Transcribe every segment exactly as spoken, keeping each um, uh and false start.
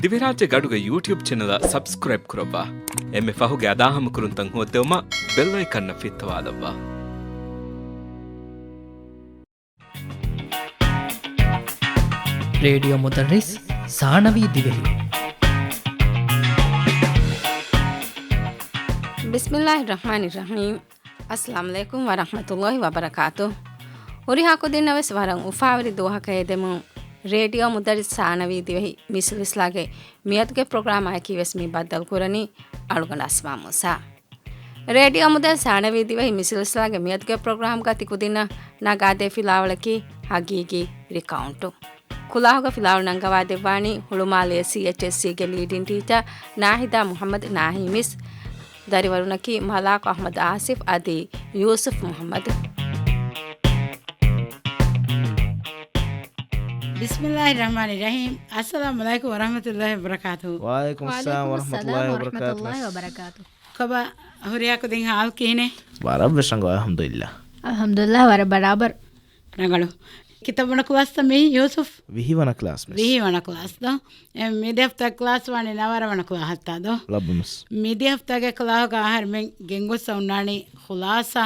ދިވެހިރާއްޖޭގެ އަޑުގެ ޔޫޓިއުބް ޗެނަލަށް ސަބްސްކްރައިބް ކުރައްވާ. އެންމެ ފަހުގެ އަދާހަމަކުރުންތައް ހޯއްދެވުމަށް ބެލް އައިކަންއަށް ފިއްތަވާލައްވާ. ރޭޑިއޯ މުދައްރިސް ސާނަވީ ދިވެހި. ބިސްމިއްލާހި ރަޙްމާނި ރަޙީމް. އައްސަލާމު ޢަލައިކުމް ވަރަޙްމަތުﷲި ވަބަރަކާތު. ހުރިހާ ކުދިންނަށް ވެސް ވަރަށް އުފާވެރި ދުވަހަކަށް އެދެމުން، ރޭޑިއޯ މުދައްރިސް ސާނަވީ ދިވެހި މި ސިލްސިލާގެ މިއަދުގެ ޕްރޮގްރާމާއެކީ ވެސް މި ބައްދަލުކުރަނީ އަޅުގަނޑު އަސްމާ މޫސާ. ރޭޑިއޯ މުދައްރިސް ސާނަވީ ދިވެހި މި ސިލްސިލާގެ މިއަދުގެ ޕްރޮގްރާމްގަ ތި ކުދިންނަށް ނަގާދޭ ފިލާވަޅަކީ ހަގީގީ ރިކައުންޓު. ކުލާހުގަ ފިލާވަޅު ނަންގަވާދެއްވާނީ ހުޅުމާލެ ސީއެޗްއެސްސީގެ ލީޑިން ޓީޗަރ ނާހިދާ މުޙައްމަދު ނާހީމް އިސް. ދަރިވަރުންނަކީ މަލާކު އަޙްމަދު އާސިފް އަދި ޔޫސުފް މުޙައްމަދު. ބިސްމިއްލާހި ރަޙްމާނި ރަޙީމް. އައްސަލާމު ޢަލައިކުމް ވަރަޙްމަތުﷲި ވަބަރަކާތުހު. ވަޢަލައިކުމުއްސަލާމް ވަރަޙްމަތުﷲި ވަބަރަކާތުހު. ކޮބާ ހުރިހާ ކުދިން ޙާލު ކިހިނެއް؟ ވަރަށް ވެސް ރަނގަޅު، އަލްޙަމްދުލިއްލާހް. އަލްޙަމްދުލިއްލާހް، ވަރަށް ބަރާބަރު. ރަނގަޅު. ކިތައް ވަނަ ކްލާސްތަ މީ ޔޫސުފް؟ ވިހި ވަނަ ކްލާސް މިސް. ވިހި ވަނަ ކްލާސް ދޯ؟ އެ، މިދިޔަ ހަފްތާ ކްލާސް ވާނީ ނަވާރަ ވަނަ ކްލާހަށްތާ ދޯ؟ ލައްބަމުސް. މިދިޔަ ހަފްތާގެ ކްލާހުގަ އަހަރެމެން ގެންގޮސް އޮންނާނީ ޚުލާސާ.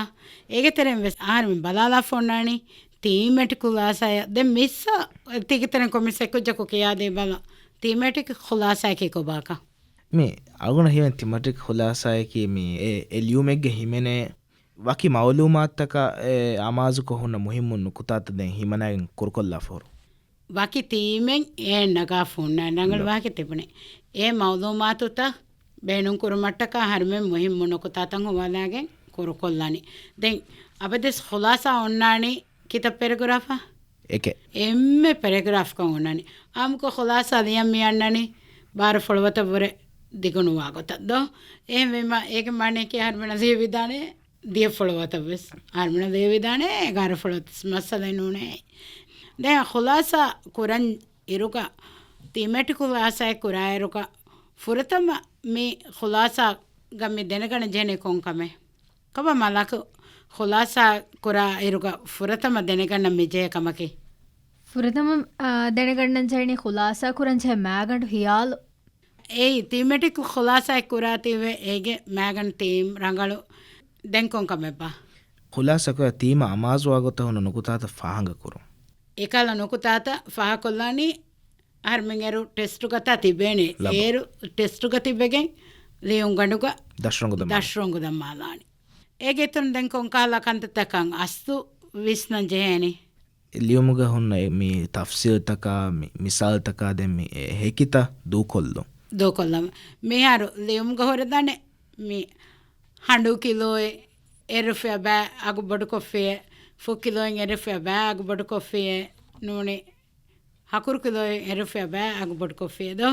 އޭގެ ތެރެއިން ވެސް އަހަރެމެން ބަލާލާފަ އޮންނާނީ ތީމެޓިކް ޚުލާސާއަށް. ދެން މިސްއަށް ތީގެ ތެރެއިން ކޮންމެސް އެއްކުއްޖަކު ކިޔާދީބަލަ. ތީމެޓިކް ޚުލާސާއަކީ ކޮބާކަން؟ މި އަޅުގަނޑަށް ހީވަނީ ތީމެޓިކް ޚުލާސާއަކީ މި އެ، އެ ލިޔުމެއްގަ ހިމެނޭ ވަކި މައުލޫމާތުތަކާ އެ އަމާޒުކޮށް ހުންނަ މުހިއްމު ނުކުތާތައް ދެން ހިމަނައިގެން ކުރުކޮށްލާފަ ހުރު. ވަކި ތީމެއް އެ ނަގާފަ ހުންނަ ރަނގަޅު ވާހަކަ ތިބުނެ. އެ މައުލޫމާތުތައް ބޭނުންކުރުމަށްޓަކާ އަހަރެމެން މުހިއްމު ނުކުތާތައް ހުވާލާގެން ކުރުކޮށްލާނީ. ދެން އަބަދުވެސް ޚުލާސާ އޮންނާނީ ކިތައް ޕެރެގްރާފަށް؟ އެކެއް. އެންމެ ޕެރެގްރާފްކަން އޮންނާނީ. އާއްމުކޮށް ޚުލާސާ ލިޔަން މި އަންނަނީ ބާރަ ފޮޅުވަތަށްވުރެ ދިގުނުވާ ގޮތަށް ދޯ؟ އެހެންވީމަ އޭގެ މާނައަކީ އަހަރެމެނަށް ލިޔެވިދާނެ ދިޔަ ފޮޅުވަތަށްވެސް. އަހަރެމެނަށް ލިޔެވިދާނެ އެގާރަ ފޮޅުވަތަށް، މައްސަލައެއް ނޫނޭ. ދެން ޚުލާސާ ކުރަން އިރުގަ، ތީމެޓިކް ޚުލާސާއެއް ކުރާއިރުގަ، ފުރަތަމަ މި ޚުލާސާގަ މި ދެނެގަންނަން ޖެހެނީ ކޮން ކަމެއް؟ ކޮބާ މަލާކު ޚުލާސާ ކުރާ އިރުގަ ފުރަތަމަ ދެނެގަންނަން މި ޖެހޭ ކަމަކީ؟ ފުރަތަމަ، އާ، ދެނެގަންނަން ޖެހެނީ ޚުލާސާ ކުރަން ޖެހޭ މައިގަނޑު ހިޔާލު. އެއީ، ތީމެޓިކް ޚުލާސާއެއް ކުރާތީވެ އޭގެ މައިގަނޑު ތީމް ރަނގަޅު. ދެން ކޮން ކަމެއްބާ؟ ޚުލާސާ ކުރާ ތީމަށް އަމާޒުވާ ގޮތަށް ހުންނަ ނުކުތާތައް ފާހަގަކުރުން. އެކަހަލަ ނުކުތާތައް ފާހަގަކޮށްލާނީ އަހަރެމެން އޭރު ޓެސްޓުގަތާ ތިބޭނެ. ލަބު. އޭރު ޓެސްޓުގަ ތިބެގެން ލިޔުންގަނޑުގަ ދަށްރޮނގު ދަމާ. ދަށްރޮނގު ދަމާލާނެ. އޭގެ އިތުރުން ދެން ކޮންކަހަލަ ކަންތައްތަކަން އަސްލު ވިސްނަން ޖެހޭނީ؟ ލިޔުމުގަ ހުންނަ އެ މި ތަފްސީލްތަކާ، މި މިސާލްތަކާ ދެން މި އެ ހެކިތައް ދޫކޮށްލުން. ދޫކޮށްލަން. މިހާރު ލިޔުމުގަ ހުރެދާނެ މި ހަނޑޫ ކިލޯއެއް އެއްރުފިޔާ ބައި އަގު ބޮޑުކޮށްފިޔޭ، ފުށް ކިލޯއިން އެއްރުފިޔާ ބައި އަގު ބޮޑުކޮށްފިޔޭ، ނޫނީ ހަކުރު ކިލޯއިން އެއްރުފިޔާ ބައި އަގު ބޮޑުކޮށްފިޔޭ ދޯ؟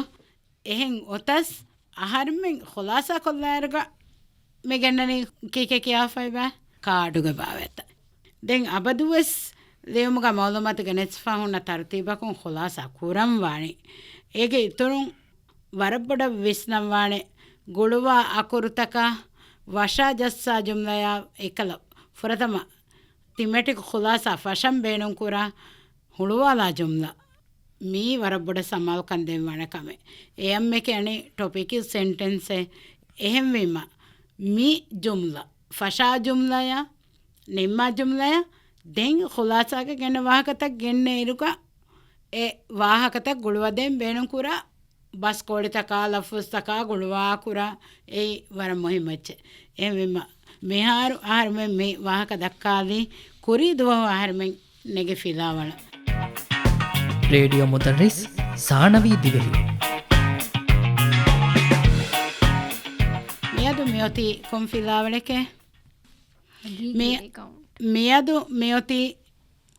އެހެން އޮތަސް އަހަރެމެން ޚުލާސާ ކޮށްލާއިރުގަ މި ގެންނަނީ ކީކޭ ކިޔާފައިބާ؟ ކާޑުގެ ބާވަތްތައް. ދެން އަބަދުވެސް ލިޔުމުގަ މައުލޫމާތު ގެނެސްފަ ހުންނަ ތަރުތީބަކުން ޚުލާސާ ކުރަން ވާނީ. އޭގެ އިތުރުން ވަރަށް ބޮޑަށް ވިސްނަން ވާނެ ގުޅުވާ އަކުރުތަކާ ވަށާ ޖައްސާ ޖުމްލަޔާ އެކަލަ ފުރަތަމަ ތީމެޓިކް ޚުލާސާ ފަށަން ބޭނުންކުރާ ހުޅުވާލާ ޖުމްލަ. މީ ވަރަށް ބޮޑަށް ސަމާލުކަން ދޭން ވާނެ ކަމެއް. އެއަށްމެ ކިޔަނީ ޓޮޕިކް ސެންޓެންސެއް. އެހެންވީމަ، މި ޖުމްލަ، ފަށާ ޖުމްލަޔަށް، ނިންމާ ޖުމްލަޔަށް، ދެން ޚުލާސާގަ ގެންނަ ވާހަކަތައް ގެންނަ އިރުގަ، އެ ވާހަކަތައް ގުޅުވަދޭން ބޭނުންކުރާ ބަސްކޯޅިތަކާ، ލަފުޒްތަކާ ގުޅުވާކުރާ އެއީ ވަރަށް މުހިއްމު އެއްޗެއް. އެހެންވީމަ، މިހާރު އަހަރުމެން މި ވާހަކަ ދައްކާލީ، ކުރީ ދުވަހު އަހަރުމެން ނެގި ފިލާވަޅަށް. ރޭޑިއޯ މުދައްރިސް ސާނަވީ ދިވެހި. މިއަދު މިއޮތީ ކޮން ފިލާވަޅެކޭ؟ ހަގީގީ މި-، ރިކައުންޓް. މިއަދު މިއޮތީ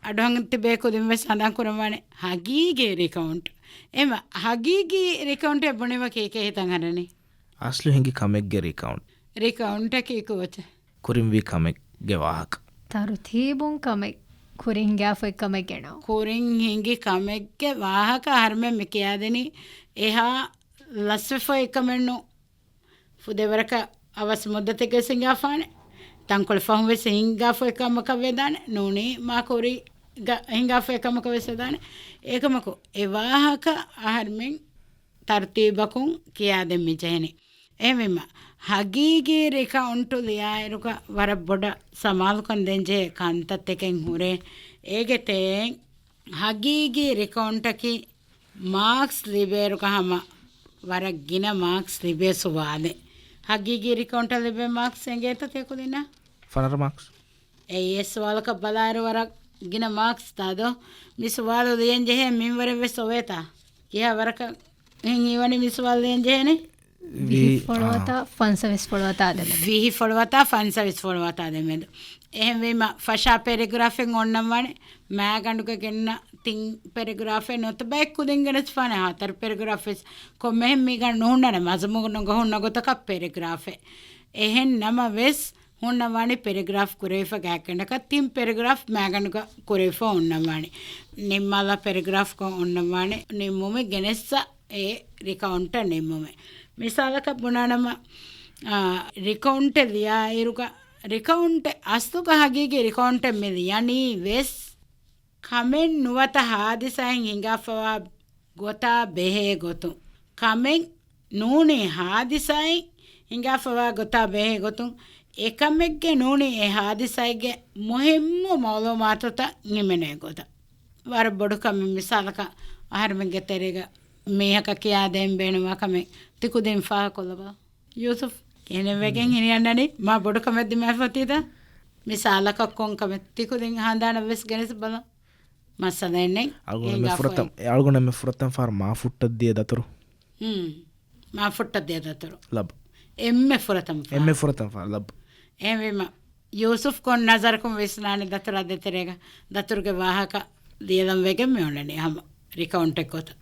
އަޑުއަހަން ތިބޭ ކުދިން ވެސް ހަނދާން ކުރަން ވާނެ ހަގީގީ ރިކައުންޓް. އެމަ ހަގީގީ ރިކައުންޓެއް ބުނީމަ ކީކޭ ހިތަށް އަރަނީ؟ އަސްލު ހިނގި ކަމެއްގެ ރިކައުންޓް. ރިކައުންޓަކީ ކޯޗެއް؟ ކުރިންވީ ކަމެއްގެ ވާހަކަ. ތަރުތީބުން ކަމެއް، ކުރިން ހިނގާފައި ކަމެއްގެ ނޫން. ކުރިން ހިނގި ކަމެއްގެ ވާހަކަ އަހަރުމެން މި ކިޔާދެނީ އެހާ ލަސްވެފައި ކަމެއް ނޫން. ފުދޭވަރަކަށް އަވަސް މުއްދަތެއްގެ ހިނގާފާނެ. ތަންކޮޅެއް ފަހުން ވެސް ހިނގާފައި ކަމަކަށް ވެދާނެ. ނޫނީ މާ ކުރީގަ ހިނގާފައި ކަމަކަށް ވެސް ވެދާނެ. އެކަމަކު އެ ވާހަކަ އަހަރުމެން ތަރުތީބަކުން ކިޔާދެން މިޖެހެނީ. އެހެންވީމަ، ހަގީގީ ރިކައުންޓު ލިޔާއިރުގަ ވަރަށް ބޮޑަށް ސަމާލުކަން ދޭންޖެހޭ ކަންތައްތަކެއް ހުރޭ. އޭގެ ތެރެއިން ހަގީގީ ރިކައުންޓަކީ މާކްސް ލިބޭއިރުގަ ހަމަ ވަރަށް ގިނަ މާކްސް ލިބޭ ސުވާލެއް. ހަގީގީ ރިކައުންޓަށް ލިބޭ މާކްސް އެނގޭތަ ތިޔަކުދިންނަށް؟ ފަނަރަ މާކްސް. އެއީ އެ ސުވާލަކަށް ބަލާއިރު ވަރަށް ގިނަ މާކްސް ތާދޯ؟ މި ސުވާލު ލިޔަން ޖެހޭ މިންވަރެއް ވެސް އޮވޭތާ؟ ކިހާ ވަރަކަށް ހިނގިވަނީ މި ސުވާލު ލިޔަން ޖެހޭނެ؟ ވިހި ވިހި ފޮޅުވަތާ ފަންސަވީސް ފޮޅުވަތާ ދެމެދު. ވިހި ފޮޅުވަތާ ފަންސަވީސް ފޮޅުވަތާ ދެމެދު. އެހެންވީމަ، ފަށާ ޕެރެގްރާފެއް އޮންނަންވާނެ. މާގަނޑުގަ ގެންނަ ތިން ޕެރެގްރާފެއް ނުވަތަ ބައެއް ކުދިން ގެނެސްފާނެ ހަތަރު ޕެރެގްރާފެއް. ކޮންމެހެން މީގަ ނުހުންނާނެ މަޒުމޫނުގަ ހުންނަ ގޮތަކަށް ޕެރެގްރާފެއް. އެހެން ނަމަވެސް، ހުންނަންވާނީ ޕެރެގްރާފް ކުރެވިފަ ގާތްގަނޑަކަށް ތިން ޕެރެގްރާފް މާގަނޑުގަ ކުރެވިފަ ހުންނަންވާނީ. ނިންމާލާ ޕެރެގްރާފްކޮށް ހުންނަންވާނީ ނިންމުމެއް ގެނެއްސަ އެ ރިކައުންޓަށް ނިންމުމެއް. މިސާލަކަށް ބުނާނަމަ، އާ، ރިކައުންޓެއް ލިޔާއިރުގަ، ރިކައުންޓެއް އަސްލުގަ ހަގީގީ ރިކައުންޓެއް މި ލިޔަނީ ވެސް ކަމެއް ނުވަތަ ހާދިސާއެއް ހިނގާފަވާ ގޮތާ ބެހޭ ގޮތުން. ކަމެއް ނޫނީ ހާދިސާއެއް ހިނގާފަވާ ގޮތާ ބެހޭ ގޮތުން، އެކަމެއްގެ ނޫނީ އެ ހާދިސާއެއްގެ މުހިއްމު މައުލޫމާތުތައް ހިމެނޭ ގޮތަށް. ވަރަށް ބޮޑު ކަމެއް މިސާލަކަށް އަހަރެމެންގެ ތެރޭގަ މީހަކަށް ކިޔާދޭން ބޭނުންވާ ކަމެއް ތިކުދިން ފާހަގަކޮށްލަބަ. ޔޫސުފް، ކިހިނެއް ވެގެން ހިނިއަންނަނީ؟ މާ ބޮޑު ކަމެއް ދިމާވެފަ ތީދަ. މިސާލަކަށް ކޮން ކަމެއް ތިކުދިން ހަނދާނަށް ވެސް ގެނެސް ބަލަ. މައްސަލައެއް ނެތް. އަޅުގަނޑު މި އެނގާފަ ފުރަތަމަ، އެ އަޅުގަނޑު މި ފުރަތަމަ ފަހަރު މާ ފުއްޓަށް ދިޔަ ދަތުރު. ހުން. މާ ފުއްޓަށް ދިޔަ ދަތުރު. ލަބު. އެންމެ ފުރަތަމަ ފަހަރު. އެންމެ ފުރަތަމަ ފަހަރު. ލަބު. އެހެންވީމަ، ޔޫސުފް ކޮން ނަޒަރަކުން ވިސްނާނެ ދަތުރާ ދޭތެރޭގަ؟ ދަތުރުގެ ވާހަކަ ލިޔެލަން ވެގެން މި އޮންނަނީ ހަމަ ރިކައުންޓެއް ގޮތަށް.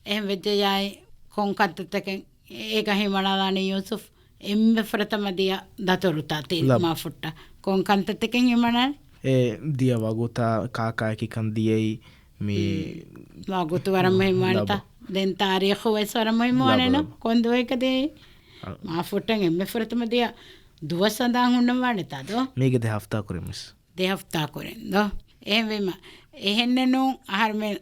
އެހެން ވެއްޖެޔާއި ކޮން ކަންތައްތަކެއް އޭގަ ހިމަނާލާނީ ޔޫސުފް؟ އެންމެ ފުރަތަމަ ދިޔަ ދަތުރުތަ ތި ލަބް. މާ ފުއްޓަށް ކޮން ކަންތައްތަކެއް ހިމަނާނެ؟ އެ ދިޔަ ވަގުތާ ކާކާއަކީ ކަން ދިޔައީ މި ހުން. ވަގުތު ވަރަށް މުހިއްމުވާނެތަ؟ ލަބު. ދެން ތާރީޚު ވެސް ވަރަށް މުހިއްމުވާނެ ލަބު، ނަ؟ ލަބު. ކޮން ދުވަހަކަ ދިޔައީ؟ އަ. މާ ފުއްޓަށް އެންމެ ފުރަތަމަ ދިޔަ ދުވަސް ހަނދާން ހުންނަންވާނެތާ ދޯ؟ މީގެ ދެ ހަފްތާ ކުރިން ވެސް. ދެ ހަފްތާ ކުރިން ދޯ؟ އެހެންވީމަ، އެހެންނެއް ނޫން އަހަރުމެން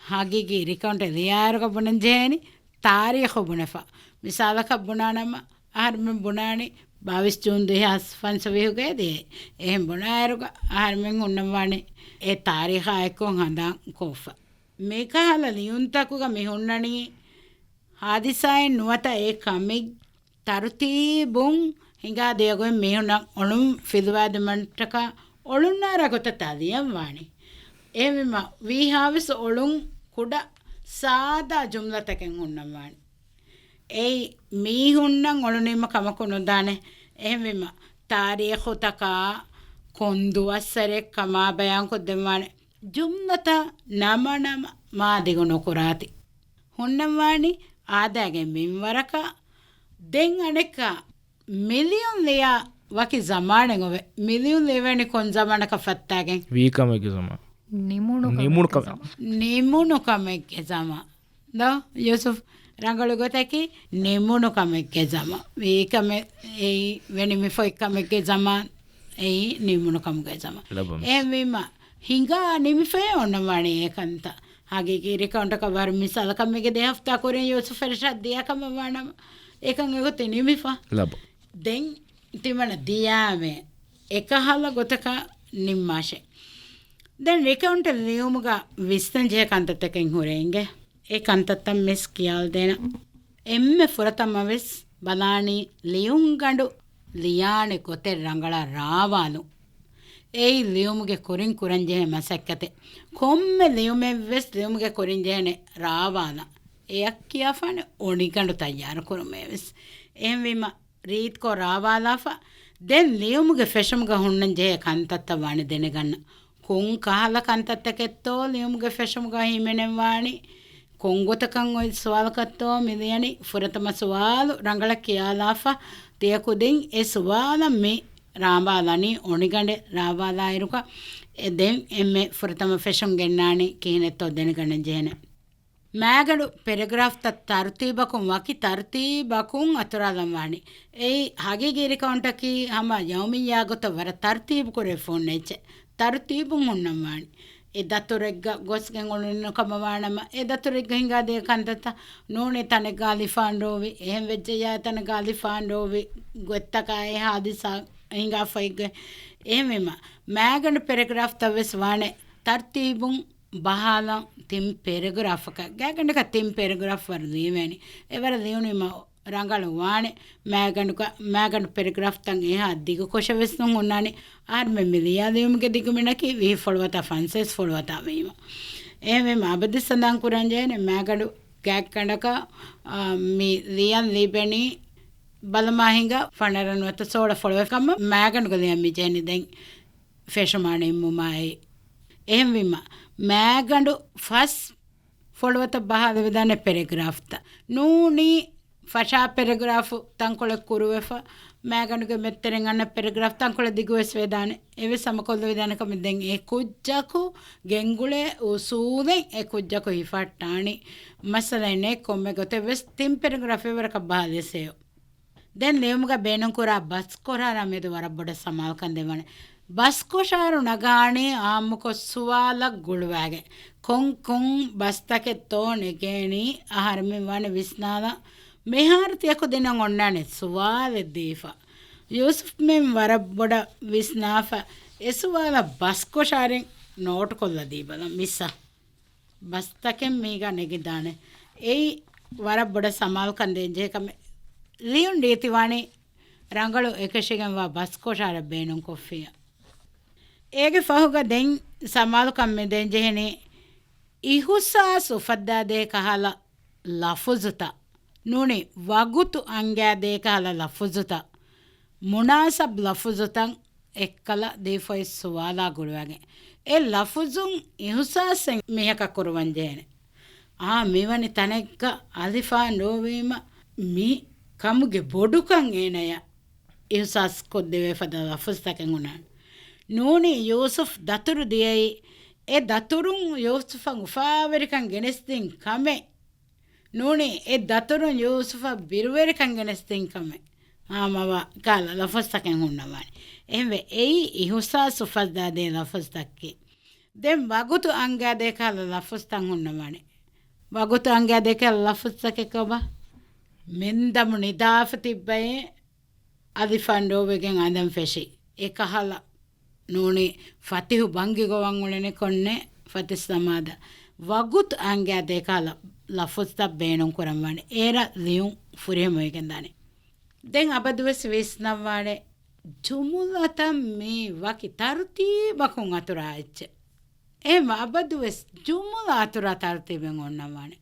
ހަގީގީ ރިކައުންޓެއް ލިޔާއިރުގަ ބުނަން ޖެހޭނީ ތާރީޚު ބުނެފަ. މިސާލަކަށް ބުނާނަމަ، އަހަރުމެން ބުނާނީ ބާވީސް ޖޫން ދުހާސް ފަންސަވީހުގައި ދިޔައީ. އެހެން ބުނާއިރުގަ އަހަރުމެން ހުންނަންވާނީ އެ ތާރީޚާ އެއްކޮށް ހަނދާން ކޮށްފަ. މިކަހަލަ ލިޔުންތަކުގަ މި ހުންނަނީ ހާދިސާއެއް ނުވަތަ އެ ކަމެއް ތަރުތީބުން ހިނގާ ދިޔަގޮތް މީހުންނަށް އޮޅުން ފިލުވާދިނުމަށްޓަކާ އޮޅުންނާރާ ގޮތަށް ތާ ލިޔަންވާނީ. އެހެންވީމަ، ވީހާވެސް އޮޅުން ކުޑަ ސާދާ ޖުމްލަތަކެއް ހުންނަންވާނެ. އެއީ މީހުންނަށް އޮޅުނީމަ ކަމަކު ނުދާނެ. އެހެންވީމަ، ތާރީޚުތަކާ ކޮން ދުވަސްވަރެއް ކަމާ ބަޔާންކޮށްދެންވާނެ. ޖުމްލަތައް ނަމަނަމަ މާ ދިގު ނުކުރާތި. ހުންނަންވާނީ އާދައިގެ މިންވަރަކަށް. ދެން އަނެއްކާ، މިލިޔުން ލިޔާ ވަކި ޒަމާނެއް އޮވެ. މިލިޔުން ލިޔެވޭނީ ކޮން ޒަމާނަކަށް ފައްތާގެން؟ ވީ ކަމެއްގެ ޒަމާން. ނިމުނު ނިމުނު ކަމެއްގެ ކަމެއް. ޒަމާން. ނިމުނު ކަމެއްގެ ޒަމާން. ދޯ، ޔޫސުފް ރަނގަޅު ގޮތަކީ ނިމުނު ކަމެއްގެ ޒަމާން. ވީ ކަމެއް އެއީ ވެ ނިމިފައި ކަމެއްގެ ޒަމާން. އެއީ ނިމުނު ކަމުގެ ޒަމާން. ލަބަމެސް. އެހެންވީމަ، ހިނގާ ނިމިފައޭ އޮންނަންވާނީ އެކަންތައް. ހަގީގީ ރިކައުންޓަކަށް ވަރު މިސާލަކަށް މީގެ ދެ ހަފްތާ ކުރިން ޔޫސުފް އިރުޝާދް ދިޔަ ކަމަށް ވާނަމަ، އެކަން އެގޮތެއް ނިމިފަ. ލަބު. ދެން ތިމަނަ ދިޔާމެ އެކަހަލަ ގޮތަކަށް ނިންމާށޭ. ދެން ރިކައުންޓެއް ލިޔުމުގަ ވިސްނަން ޖެހޭ ކަންތައްތަކެއް ހުރޭ އިނގޭ. އެ ކަންތައްތައް މިސް ކިޔާލަދޭނަން. އެންމެ ފުރަތަމަވެސް ބަލާނީ ލިޔުންގަނޑު ލިޔާނެ ގޮތެއް ރަނގަޅަށް ރާވާލުން. އެއީ ލިޔުމުގެ ކުރިން ކުރަންޖެހޭ މަސައްކަތެއް. ކޮންމެ ލިޔުމެއްވެސް ލިޔުމުގެ ކުރިން ޖެހޭނެ ރާވާލަން. އެޔަށް ކިޔާފާނެ އޮނިގަނޑު ތައްޔާރު ކުރުމޭވެސް. އެހެންވީމަ، ރީތިކޮށް ރާވާލާފަ، ދެން ލިޔުމުގެ ފެށުމުގަ ހުންނަން ޖެހޭ ކަންތައްތައް ވާނެ ދެނެގަންނަ. ކޮން ކަހަލަ ކަންތައްތަކެއްތޯ ލިޔުމުގެ ފެށުމުގަ ހިމެނެން ވާނީ؟ ކޮން ގޮތަކަށް އޮތް ސުވާލަކަށްތޯ މި ލިޔަނީ؟ ފުރަތަމަ ސުވާލު ރަނގަޅަށް ކިޔާލާފަ، ތިޔަކުދިން އެ ސުވާލަށް މި ރާވާލަނީ އޮނިގަނޑެއް ރާވާލާއިރުގަ، އެ ދެން އެންމެ ފުރަތަމަ ފެށުން ގެންނާނީ ކިހިނެއްތޯ ދެނެގަނެން ޖެހޭނެ. މާގަނޑު ޕެރެގްރާފްތައް ތަރުތީބަކުން ވަކި ތަރުތީބަކުން އަތުރާލަންވާނީ. އެއީ ހަގީގީ ރިކައުންޓަކީ ހަމަ ޔައުމިއްޔާ ގޮތަށް ވަރަށް ތަރުތީބު ކުރެވިފަ ހުންނަ އެއްޗެއް. ތަރުތީބުން ހުންނަންވާނީ. އެ ދަތުރެއްގަ ގޮސްގެން އުޅުނު ކަމަށް ވާނަމަ، އެ ދަތުރެއްގަ ހިނގާދޭ ކަންތައްތައް ނޫނީ ތަނެއްގަ އަލިފާން ރޯވި، އެހެން ވެއްޖެއްޔާ ތަނެއްގަ އަލިފާން ރޯވި ގޮތްތަކާ އެ ހާދިސާ ހިނގާފައިގެ. އެހެންވީމަ، މާގަނޑު ޕެރެގްރާފްތައް ވެސް ވާނެ ތަރްތީބުން ބަހާލަން ތިން ޕެރެގްރާފަކަށް. ގާތްގަނޑަކަށް ތިން ޕެރެގްރާފް ވަރަށް ލިޔެވޭނެ. އެވަރަށް ލިޔުނީމަ ރަނގަޅު ވާނެ. މާގަނޑުގަ-، މާގަނޑު ޕެރެގްރާފްތައް އެހާ ދިގު ކޮށެއް ވެސް ނޫން ހުންނާނެ. އަހަރުމެން މި ލިޔާލިޔުމުގެ ދިގުމިނަކީ ވިހި ފޮޅުވަތަށް ފަންސަވީސް ފޮޅުވަތަށް ވީމަ. އެހެންވީމަ އަބަދު ސަނދާން ކުރަން ޖެހޭނެ މާގަނޑު ގާތްގަނޑަކަށް، އާ، މި ލިޔަން ލިބެނީ ބަލަމާ ހިނގާ ފަނަރަ ނުވަތަ ސޯޅަ ފޮޅުވަ ކަމަށް މާގަނޑުގަ ލިޔަން މި ޖެހެނީ ދެން ފެށުމާ ނިންމުމާއި. އެހެންވީމަ މާގަނޑު ފަސް ފޮޅުވަތަށް ބަހާލެވިދާނެ ޕެރެގްރާފްތައް. ނޫނީ ފަށާ ޕެރެގްރާފު ތަންކޮޅެއް ކުރުވެފަ، މާގަނޑުގެ މެއްތެރެން އަންނަ ޕެރެގްރާފް ތަންކޮޅެއް ދިގުވެސް ވެދާނެ. އެވެސް ހަމަކޮށްލެވިދާނެ ކަމެއް ދެން އެ ކުއްޖަކު ގެންގުޅޭ އުސޫލެއް އެ ކުއްޖަކު ހިފަހައްޓާނީ. މައްސަލައެއް ނެތް ކޮންމެ ގޮތެއް ވެސް ތިން ޕެރެގްރާފް އެވަރަކަށް ބަހާލިޔަސް ހެޔޮ. ދެން ލިޔުމުގަ ބޭނުންކުރާ ބަސްކޮށާރާ މެދު ވަރަށް ބޮޑަށް ސަމާލުކަން ދެވާނެ. ބަސްކޮށާރު ނަގާނީ އާއްމުކޮށް ސުވާލަށް ގުޅުވާގެން. ކޮން ކޮން ބަސްތަކެއްތޯ ނެގޭނީ އަހަރެމެން ވާނެ ވިސްނާލަން. މިހާރު ތިޔަކުދިންނަށް އޮންނާނެ ސުވާލެއް ދީފަ. ޔޫސުފްމެން ވަރަށް ބޮޑަށް ވިސްނާފަ، އެ ސުވާލަށް ބަސްކޮށާރިން ނޯޓުކޮށްލަ ދީބަލަން މިސްއަށް. ބަސްތަކެއް މީގަ ނެގިދާނެ. އެއީ ވަރަށް ބޮޑަށް ސަމާލުކަން ދޭންޖެހޭ ކަމެއް. ލިޔުން ރީތިވާނީ ރަނގަޅު އެކަށިގެންވާ ބަސްކޮށާރަށް ބޭނުންކޮށްފިޔަ. އޭގެ ފަހުގަ ދެން ސަމާލުކަން މި ދޭންޖެހެނީ އިހުސާސް އުފައްދާދޭ ކަހަލަ ލަފުޒުތައް. ނޫނީ ވަގުތު އަންގާދޭ ކަހަލަ ލަފުޒުތައް. މުނާސަބް ލަފުޒުތައް އެއްކަލަ ދީފައި ސުވާލާ ގުޅުވަގެން. އެ ލަފުޒުން އިހުސާސެއް މީހަކަށް ކުރުވަން ޖެހޭނެ. އާ، މިވަނި ތަނެއްގަ އަލިފާން ރޯވީމަ މި ކަމުގެ ބޮޑުކަން އޭނަޔަށް އިހުސާސް ކޮށްދެވޭ ފަދަ ލަފުޒުތަކެއް ހުންނާނެ. ނޫނީ ޔޫސުފް ދަތުރު ދިޔައީ، އެ ދަތުރުން ޔޫސުފަށް އުފާވެރިކަން ގެނެސްދިން ކަމެއް. ނޫނީ އެ ދަތުރުން ޔޫސުފަށް ބިރުވެރިކަން ގެނެސްދިން ކަމެއް. ހާމަވާ ކަހަލަ ލަފުޒުތަކެއް ހުންނަވާނެ. އެހެންވެ، އެއީ އިހުސާސް އުފައްދާދޭ ލަފުޒުތަކެއް. ދެން ވަގުތު އަންގާދޭ ކަހަލަ ލަފުޒުތައް ހުންނަވާނެ. ވަގުތު އަންގާދޭ ކަހަލަ ލަފުޒުތަކެއް ކޮބާ؟ މެންދަމު ނިދާފަ ތިއްބައި އަލިފާން ރޯވެގެން އަނދަން ފެށި. އެ ކަހަލަ ނޫނީ ފަތިހު ބަންގި ގޮވަން އުޅެނިކޮށްނެ ފަތިސް ސަމާދަ. ވަގުތު އަންގާދޭ ކަހަލަ ލަފުޒުތައް ބޭނުން ކުރަންވާނެ. އޭރަށް ލިޔުން ފުރިހަމަވެގެންދާނެ. ދެން އަބަދުވެސް ވިސްނަންވާނެ ޖުމުލަތައް މީ ވަކި ތަރުތީބަކުން އަތުރާ އެއްޗެއް. އެހެން އަބަދުވެސް ޖުމުލަ އަތުރާ ތަރުތީބެއް އޮންނަންވާނެ.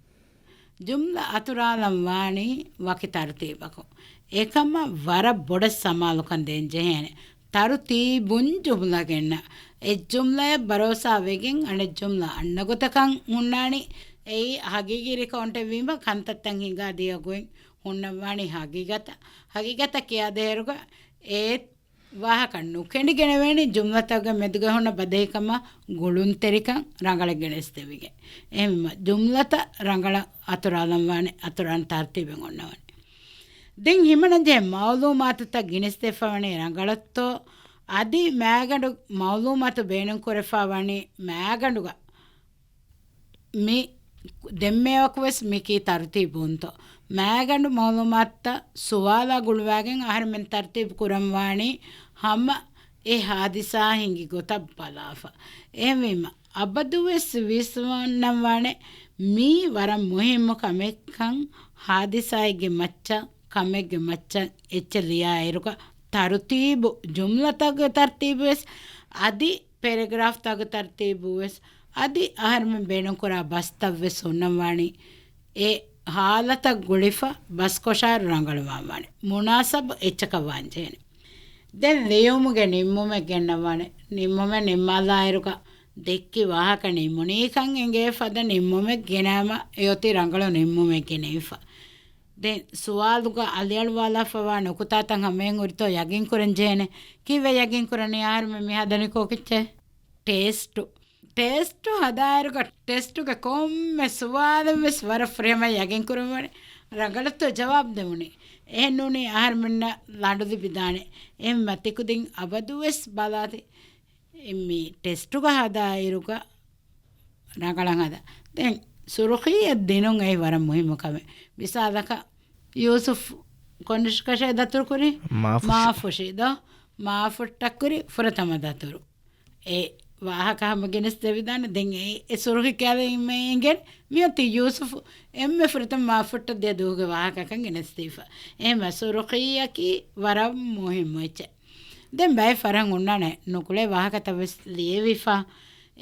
ޖުމްލަ އަތުރާލަން ވާނީ ވަކި ތަރުތީބަކުން. އެކަމަށް ވަރަށް ބޮޑަށް ސަމާލުކަން ދޭން ޖެހޭނެ. ތަރުތީބުން ޖުމްލަ ގެންނަ. އެއް ޖުމްލައެއް ބަރޯސާ ވެގެން އަނެއް ޖުމްލަ އަންނަ ގޮތަކަށް ހުންނާނީ. އެއީ ހަގީގީ ރިކައުންޓެއް ވީމަ ކަންތައްތައް ހިނގާ ދިޔަ ގޮތް ހުންނަންވާނީ ހަގީގަތަށް. ހަގީގަތަށް ކިޔާދޭއިރުގަ އެ ވާހަކަ ނުކެނޑިގެނެވޭނީ ޖުމްލަތަކުގެ މެދުގަ ހުންނަ ބަދަހިކަމާ ގުޅުންތެރިކަން ރަނގަޅަށް ގެނެސްދެވިގެން. އެހެންވީމަ ޖުމްލަތައް ރަނގަޅަށް އަތުރާލަން ވާނެ، އަތުރާން ތަރުތީބެއް އޮންނަވާނެ. ދެން ހިމަނަންޖެހޭ މައުލޫމާތުތައް ގިނަސްދެފަވަނީ ރަނގަޅަށްތޯ؟ އަދި މާގަނޑު މައުލޫމާތު ބޭނުންކުރެފަވަނީ މާގަނޑުގަ މި ދެންމެވަކުވެސް މިކީ ތަރުތީބުންތޯ؟ މާގަނޑު މައުލޫމާތުތައް ސުވާލާ ގުޅުވާގެން އަހަރެމެން ތަރުތީބު ކުރަންވާނީ ހަމަ އެ ހާދިސާ ހިނގި ގޮތަށް ބަލާފަ. އެހެންވީމަ، އަބަދުވެސް ވިސްނަންވާނެ މީ ވަރަށް މުހިއްމު ކަމެއްކަން. ހާދިސާއެއްގެ މައްޗަށް، ކަމެއްގެ މައްޗަށް އެއްޗެއް ލިޔާއިރުގަ ތަރުތީބު، ޖުމްލަތަކުގެ ތަރުތީބުވެސް އަދި ޕެރެގްރާފްތަކުގެ ތަރުތީބުވެސް އަދި އަހަރެމެން ބޭނުންކުރާ ބަސްތައްވެސް ހުންނަންވާނީ އެ ހާލަތަށް ގުޅިފަ ބަސްކޮށާރު ރަނގަޅުވާންވާނެ. މުނާސަބު އެއްޗަކަށް ވާންޖެހޭނެ. ދެން ލިޔުމުގެ ނިންމުމެއް ގެންނަންވާނެ. ނިންމުމެއް ނިންމާލާއިރުގަ ދެއްކި ވާހަކަ ނިމުނީކަން އެނގޭ ފަދަ ނިންމުމެއް ގެނައިމަ އެއޮތީ ރަނގަޅު ނިންމުމެއް ގެނެވިފަ. ދެން ސުވާލުގަ އަލިއަޅުވާލާފަވާ ނުކުތާތައް ހަމަޔަށް ހުރިތޯ ޔަގީންކުރަން ޖެހޭނެ. ކީއްވެ ޔަގީންކުރަނީ އަހަރެމެން މި ހަދަނީ ކޯކެއްޗެއް؟ ޓެސްޓު. ޓެސްޓު ހަދާއިރުގަ ޓެސްޓުގެ ކޮންމެ ސުވާލެއްވެސް ވަރަށް ފުރިހަމަ ޔަގީންކުރަންވާނެ ރަނގަޅަށްތޯ ޖަވާބު ދެވުނީ. އެހެންނޫނީ އަހަރެމެންނަށް ލަނޑު ލިބިދާނެ. އެހެންމަ ތިކުދިން އަބަދުވެސް ބަލާތި. މި ޓެސްޓުގަ ހަދާއިރުގަ ރަނގަޅަށް ހަދާ. ދެން ސުރުޚީއަށް ދިނުން އެއީ ވަރަށް މުހިއްމު ކަމެއް. މިސާލަކަށް ޔޫސުފް ކޮން ރިޝްކަށޭ ދަތުރުކުރީ؟ މާފުށި. މާފުށި ދޯ؟ މާފުއްޓަށްކުރި ފުރަތަމަ ދަތުރު. އެ ވާހަކަ ހަމަ ގެނެސް ދެވިދާނެ. ދެން އެ، އެ ސުރުޚީ ކިޔާލީމަ އެނގެން މިއޮތީ ޔޫސުފް އެންމެ ފުރަތަމަ މާފުއްޓަށް ދިޔަ ދުވަހުގެ ވާހަކަކަން ގެނެސްދީފަ. އެހެންމަ ސުރުޚީއަކީ ވަރަށް މުހިއްމު އެއްޗެއް. ދެން ބައެއް ފަރަހަށް ހުންނާނެ ނުކުޅޭ ވާހަކަތައް ވެސް ލިޔެވިފަ.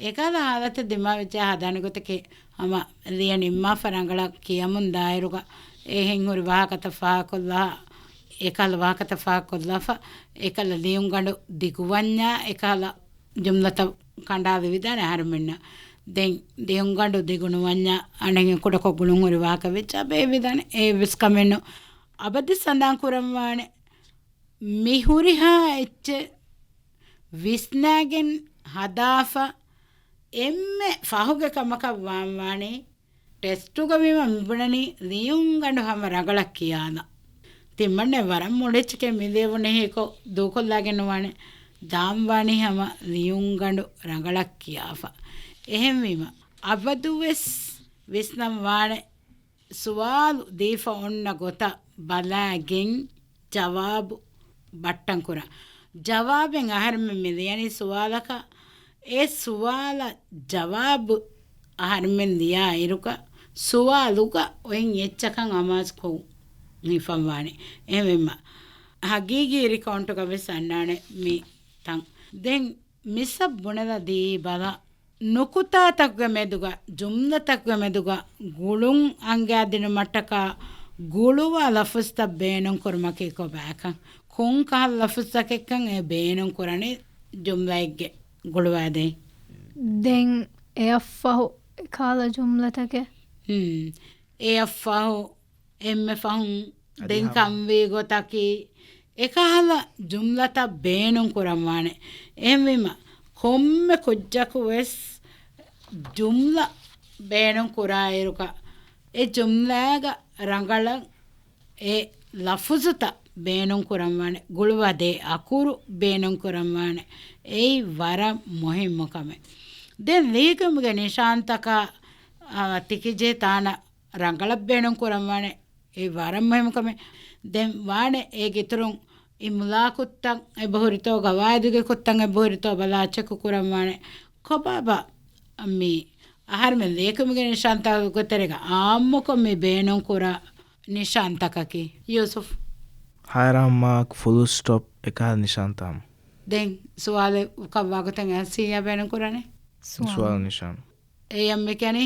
އެކަހަލަ ހާލަތެއް ދިމާވެއްޖެ ހަދާނެ ގޮތަކީ ހަމަ ލިޔެ ނިންމާފަ ރަނގަޅަށް ކިޔަމުން ދާއިރުގަ އެހެން ހުރި ވާހަކަތައް ފާހަކޮށްލާ، އެކަހަލަ ވާހަކަތައް ފާހަކޮށްލާފަ، އެކަހަލަ ލިޔުންގަނޑު ދިގުވަންޏާ، އެކަހަލަ ޖުމްލަތައް ކަނޑާލެވިދާނެ އަހަރުމެންނަށް. ދެން ލިޔުންގަނޑު ދިގުނުވަންޏާ އަނެއް ކުޑަކޮށް ގުޅުން ހުރި ވާހަކަ ވެއްޖާ ބޭއްވިދާނެ. އެ ވެސް ކަމެއްނު. އަބަދު ސަނދާން ކުރަންވާނެ މި ހުރިހާ އެއްޗެއް ވިސްނާގެން ހަދާފަ އެންމެ ފަހުގެ ކަމަކަށް ވާންވާނީ ޓެސްޓުގަ ވީމަ މިބުނަނީ ލިޔުންގަނޑު ހަމަ ރަނގަޅަށް ކިޔާލަން. ތިމަންނެ ވަރަށް މޮޅެއްޗެކޭ މި ލިޔެވުނީ ހީކޮށް ދޫކޮށްލާގެން ނުވާނެ. ދާންވާނީ ހަމަ ލިޔުންގަނޑު ރަނގަޅަށް ކިޔާފަ. އެހެންވީމަ އަބަދުވެސް ވިސްނަން ވާނެ ސުވާލު ދީފަ އޮންނަ ގޮތަށް ބަލާގެން ޖަވާބު ބައްޓަން ކުރާ. ޖަވާބެއް އަހަރެމެން މި ލިޔަނީ ސުވާލަކަށް، އެ ސުވާލަށް ޖަވާބު އަހަރެމެން ލިޔާ އިރުގަ ސުވާލުގަ އޮތް އެއްޗަކަށް އަމާޒުކޮށް ހިފަންވާނެ. އެހެންވީމަ ހަގީގީ ރިކައުންޓުގަ ވެސް އަންނާނެ މި ތަން. ދެން މިސައް ބުނެލަ ދީ ބަލަ. ނުކުތާތަކުގެ މެދުގަ، ޖުމްލަތަކުގެ މެދުގަ ގުޅުން އަންގައިދިނުމަށްޓަކާ ގުޅުވާ ލަފުޒުތައް ބޭނުން ކުރުމަކީ ކޮބާކަން؟ ކޮން ކަހަލަ ލަފުޒުތަކެއްކަން އެ ބޭނުން ކުރަނީ ޖުމްލައެއްގެ ގުޅުވާދޭ؟ ދެން އެއަށްފަހު އެކަހަލަ ޖުމްލަތަކެއް؟ ހުން. އެއަށްފަހު އެންމެ ފަހުން އަދި ދެން ހަމަ ކަންވީ ގޮތަކީ، އެކަހަލަ ޖުމްލަތައް ބޭނުން ކުރަންވާނެ. އެހެންވީމަ، ކޮންމެ ކުއްޖަކު ވެސް ޖުމްލަ ބޭނުން ކުރާއިރުގަ، އެ ޖުމްލާގަ ރަނގަޅަށް އެ ލަފުޒުތައް ބޭނުން ކުރަންވާނެ، ގުޅުވާދޭ އަކުރު ބޭނުން ކުރަންވާނެ. އެއީ ވަރަށް މުހިއްމު ކަމެއް. ދެން ލިޔެކިޔުމުގެ ނިޝާންތަކާ، އާ، ތިކިޖޭ ތާނަ ރަނގަޅަށް ބޭނުން ކުރަންވާނެ. އެ ވަރަށް މުހިއްމު ކަމެއް. ދެން ވާނެ އޭގެ އިތުރުން އިމްލާ ކުށްތައް އެބަހުރިތޯ، ގަވާއިދުގެ ކުށްތައް އެބަހުރިތޯ ބަލާ ޗެކު ކުރަންވާނެ. ކޮބާބާ މި އަހަރުމެން ލިޔެކިޔުމުގެ ނިޝާންތަކުގެ ތެރޭގަ އާއްމުކޮށް މި ބޭނުން ކުރާ ނިޝާންތަކަކީ؟ ޔޫސުފް. ހައިރާން މާކް، ފުލު ސްޓޮޕް، އެކަހަލަ ނިޝާންތައް. ދެން ސުވާލެއް ކައްވާ ގޮތެއް އެހާ ސީއާ ބޭނުން ކުރާނެ؟ ސުވާލު. ސުވާލު ނިޝާން. އެއަށް މި ކިޔަނީ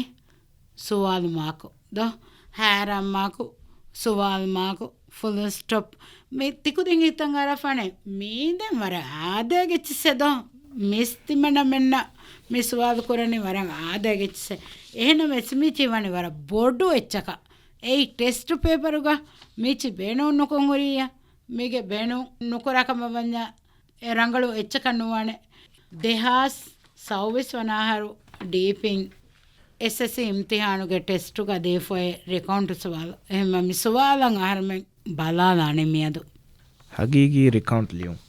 ސުވާލު މާކު ދޯ؟ ހައިރާން މާކު، ސުވާލު މާކު، ފުލު ސްޓޮޕް. މި ތިކުދިން ހިތަށް އަރާފާނެ މީ ދެން ވަރަށް އާދައިގެ އެއްޗިއްސެއް ދޯ؟ މިސްތިމަނަމެންނަށް މި ސުވާލު ކުރަނީ ވަރަށް އާދައިގެ އެއްޗިއްސެއް. އެހެންނަމަވެސް މި ތި ވަނީ ވަރަށް ބޮޑު އެއްޗަކަށް. އެއީ ޓެސްޓު ޕޭޕަރުގަ މިޗި ބޭނުން ނުކޮށް ހުރިއްޔާ؟ މީގެ ބޭނުން ނުކުރާ ކަމަށް ވަންޏާ އެ ރަނގަޅު އެއްޗަކަށް ނުވާނެ. ދެހާސް ސައުވީސް ވަނަ އަހަރު ޑީޕިން އެސްއެސްސީ އިމްތިހާނުގެ ޓެސްޓުގަ ދީފައި ރިކައުންޓް ސުވާލު. އެހެންމަ މި ސުވާލަށް އަހަރުމެން ބަލާލާނެ މިއަދު. ހަގީގީ ރިކައުންޓް ލިޔުން.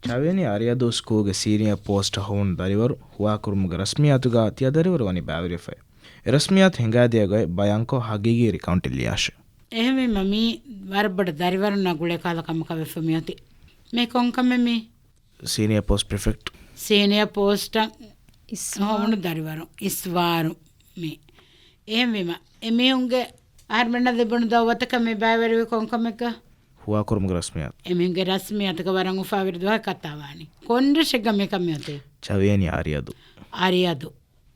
ޗަވިޔަނި އަރިއަދޫ ސްކޫލްގެ ސީނިއާ ޕޯސްޓަށް ހޮވުނު ދަރިވަރު ހުވާކުރުމުގެ ރަސްމިއްޔާތުގަ ތިޔަ ދަރިވަރު ވަނީ ބައިވެރިވެފައި. އެ ރަސްމިއްޔާތު ހިނގާދިޔަ ގޮތް ބަޔާންކޮށް ހަގީގީ ރިކައުންޓެއް ލިޔާށޭ. އެހެންވީމަ މީ ވަރަށް ބޮޑަށް ދަރިވަރުންނާ ގުޅޭ ކަހަލަ ކަމަކަށް ވެފަ މިއޮތީ. މީ ކޮން ކަމެއް މީ؟ ސީނިއާ ޕޯސްޓް ޕްރިފެކްޓް. ސީނިއާ ޕޯސްޓަށް އިސްވާ. ހޮވުނު ދަރިވަރު އިސްވާރު މީ. އެހެންވީމަ އެމީހުންގެ އަހަރުމެންނަށް ލިބުނު ދައުވަތަކަށް މި ބައިވެރިވީ ކޮން ކަމެއްގަ؟ ހުވާކުރުމުގެ ރަސްމިއްޔާތު. އެމީހުންގެ ރަސްމިއްޔާތުގަ ވަރަށް އުފާވެރި ދުވަހެއް ކައްތާވާނީ. ކޮން ރަށެއްގަ މިކަން މިއޮތީ؟ ޗަވިޔަނި އަރިއަދު. އަރިއަދު.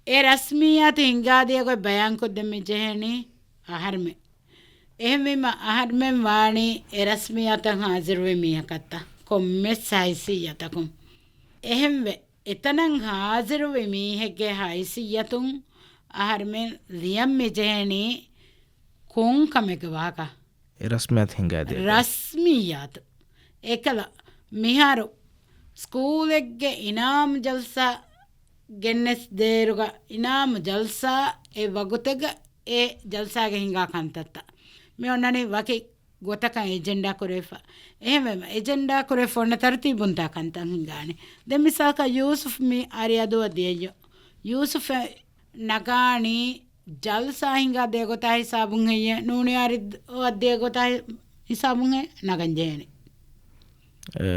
އެ ރަސްމިއްޔާތު ހިނގާދިޔަ ގޮތް ބަޔާންކޮށްދޭން މި ޖެހެނީ އަހަރުމެން. އެހެންވީމަ އަހަރުމެން ވާނީ އެ ރަސްމިއްޔާތަށް ހާޒިރުވި މީހަކަށްތަ؟ ކޮންމެސް ހައިސިއްޔަތަކުން. އެހެންވެ، އެތަނަށް ހާޒިރުވި މީހެއްގެ ހައިސިއްޔަތުން އަހަރުމެން ލިޔަން މިޖެހެނީ ކޮން ކަމެއްގެ ވާހަކަ؟ އެ ރަސްމިއްޔާތު ހިނގާދޭ. ރަސްމިއްޔާތު. އެކަލަ މިހާރު ސްކޫލެއްގެ އިނާމު ޖަލްސާ ގެންނެސް ދޭއިރުގަ އިނާމު ޖަލްސާ އެ ވަގުތެއްގަ އެ ޖަލްސާގެ ހިނގާ ކަންތައްތައް. މި އޮންނަނީ ވަކި ގޮތަކަށް އެޖެންޑާ ކުރެވިފަ. އެހެންވެ، އެޖެންޑާ ކުރެވިފަ އޮންނަ ތަރުތީބުން ތާ ކަންތައް ހިނގާނެ. ދެން މިސާލަކަށް ޔޫސުފް މި އަރިއަދުއަށް ދިޔައީ. ޔޫސުފް އެ ނަގާނީ ޖަލްސާ ހިނގާ ދޭ ގޮތާ ހިސާބުން ހެއްޔޭ، ނޫނީ އަރި އޮތް ދޭ ގޮތާ ހިސާބުން ހެއްޔޭ ނަގަން ޖެހޭނެ. އެ،